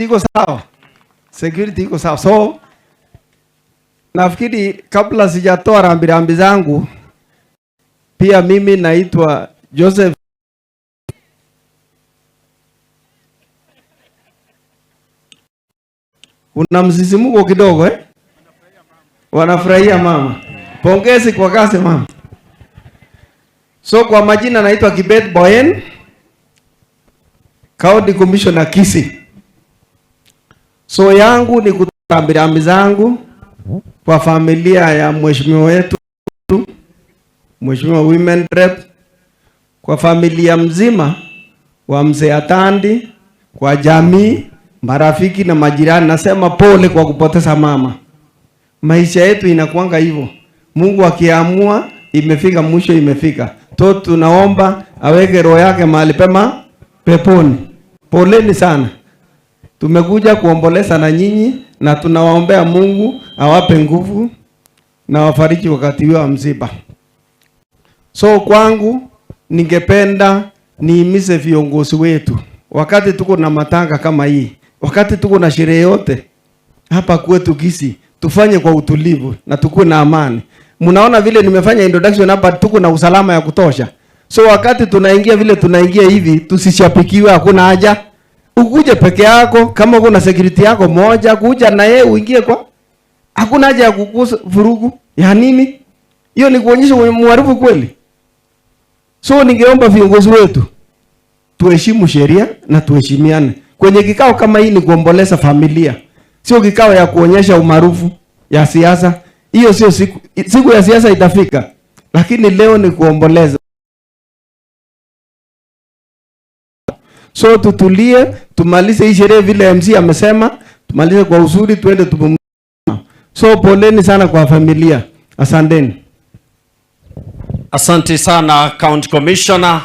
Security iko sawa, security iko sawa. So nafikiri kabla sijatoa rambirambi zangu, pia mimi naitwa Joseph. Kuna msisimuko kidogo, eh? Wanafurahia mama. Pongezi kwa kazi, mama. So kwa majina naitwa Kibet Boyen, County Commissioner Kisii. So yangu ni kutoa rambirambi zangu kwa familia ya mheshimiwa wetu, Mheshimiwa Women Rep, kwa familia mzima wa mzee Atandi, kwa jamii, marafiki na majirani. Nasema pole kwa kupoteza mama. Maisha yetu inakuanga hivyo. Mungu akiamua imefika mwisho, imefika. To tunaomba aweke roho yake mahali pema peponi. Poleni sana. Tumekuja kuomboleza na nyinyi na tunawaombea Mungu awape nguvu na wafariji wakati wa msiba. So kwangu ningependa nihimize viongozi wetu, wakati tuko na matanga kama hii, wakati tuko na sherehe yote hapa kwetu Kisii, tufanye kwa utulivu na tukuwe na amani. Mnaona vile nimefanya introduction hapa, tuko na usalama ya kutosha. So wakati tunaingia vile tunaingia hivi, tusishapikiwe, hakuna haja. Ukuje peke yako, kama uko na security yako moja, kuja na yeye uingie kwa. Hakuna haja ya kukusa vurugu. Ya nini? Hiyo ni kuonyesha mharifu kweli. So ningeomba viongozi wetu tuheshimu sheria na tuheshimiane. Kwenye kikao kama hii ni kuomboleza familia, sio kikao ya kuonyesha umaarufu ya siasa. Hiyo sio siku, siku ya siasa itafika, lakini leo ni kuomboleza. So tutulie, tumalize hii sherehe vile MC amesema, tumalize kwa uzuri, tuende tupumzike. So poleni sana kwa familia, asanteni. Asante sana, County Commissioner.